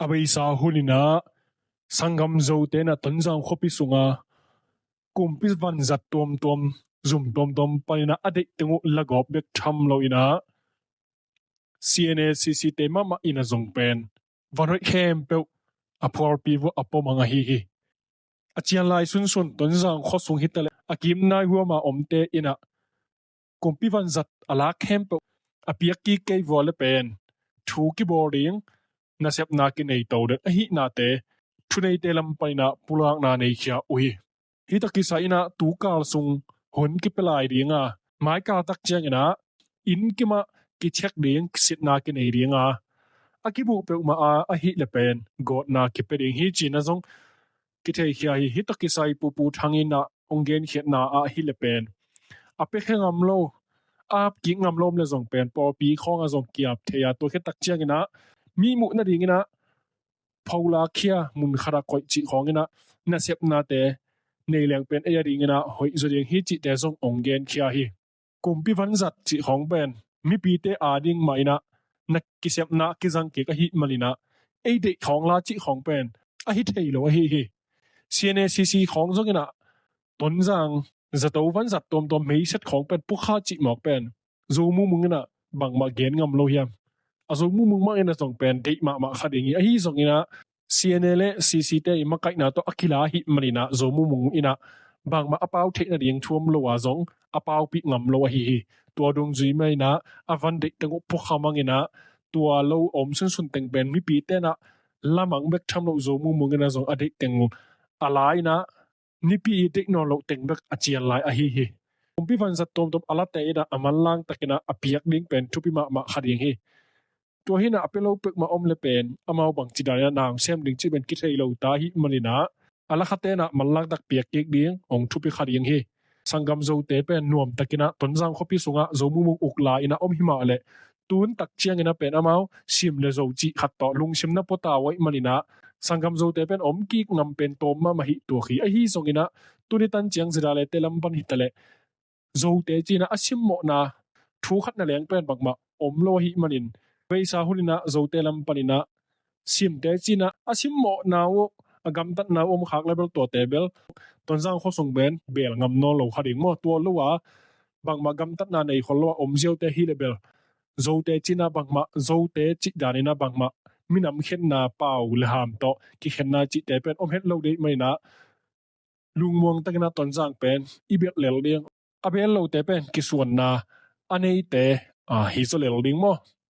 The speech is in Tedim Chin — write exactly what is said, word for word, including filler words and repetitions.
A beisa hun inah sanggam Zote inah Tonzang khuapi sunga kumpi vanzat tuamtuam, zum tuamtuam paninah a deih teng uh lagawp bek tham lo inah C N A C C te mahmah inah zong pen van hoih khempeuh a phualpi vua a pom ang ahi hi. A cianlai sunsun Tonzang khuasung hitaleh a kimnai huama omte inah kumpi vanzat a lak khempeuh a piak kik kei vua le pen thu kibawl ding nasepna kinei to dek ahihnate thuneite lam paninah pulakna neikhia uh hi. Hih tawh kisai inah tukal sung hun kipia lai dinga maikal tak cianginah inn kimah kichek ding kisitna kinei dinga a kibuh peuhmah a ahih le pen gawtna kipia ding hi cinah zong kitheikhia hi. Hih tawh kisai Pu Pu Thang inah hong genkhiatna ah ahih le pen a piakhia ngam lo, a ap kik ngam lo om le zong pen pawlpi khawngah zong kiap thei a, tua khit tak cianginah mi muh nadinginah pholakkhia, mun khatah koih cih khawnginah nasepnate nei leng pen ei a dinginah hoih zaw ding hi cihte zong hong genkhia hi. Kumpi vanzat cih khawng pen mipite a ding mah inah na kisepna kizang kik ahih maninah ei deih khawng la cih khawng pen ahi thei lo ahi hi. C N A C C khawng zonginah Tonzang zato vanzat tuamtuam meiset khawng pen pukha cih mawk pen Zo Mung Mung inah bangmah gen ngam lo hiam? A Zo Mung Mung mah inah zong pen deih mahmah kha ding hi. Ahi zonginah C N A le C C te i makaihna tawh a kila ahih maninah Zo Mung Mung inah bangmah a pau theih nading thu om lo a zong a paupih ngam lo ahi hi. Tua dungzui mah inah a van deih teng uh pukha manginah tua lo om sunsun teng pen mipite inah lamang bek tham lo Zo Mung Mung inah zong a deih teng uh a la inah nipi i deih nawn loh teng bek a cian lai ahi hi. Kumpi vanzat tuamtuam a late inah a manlang takinah a piak ding pen thupi mahmah kha ding hi. Tua hinah a pia lo peuhmah om le pen amau bangci daninah na hong sem ding cih pen kithei lo ta ahih maninah a lakhate inah manlang tak piak kik ding hong thupi kha ding hi. Sanggam Zote pen nuamtakinah Tonzang khuapi sungah Zo Mung Mung uk la inah om himah le tun tak cianginah pen amau Sim le Zo cih khat tawh lungsim na pua ta uh ahih maninah sanggam Zote pen om kik ngam pen tawm mahmah hi tuak hi. Ahi zonginah tuni tan ciang Zidalete lam pan hitaleh Zote cinah a simmawhna thu khat na leng pen bangmah om lo ahih manin beisa huninah Zote lam paninah Simte cinah a simmawhna uh a gamtatna uh om khak le bel tuate bel Tonzang khuasung pen beel ngam nawn lo kha ding maw? Tua lo a bangmah gamtatna nei khol lo a om ziaute hi le bel Zote cinah bangmah Zote cih daninah bangmah minam khenna pau le ham tawh kikhenna cihte pen om het lo dei maninah lungmuang takinah Tonzang pen i belh lel ding, a beel lote pen kisuanna a neite hi zaw lel ding maw?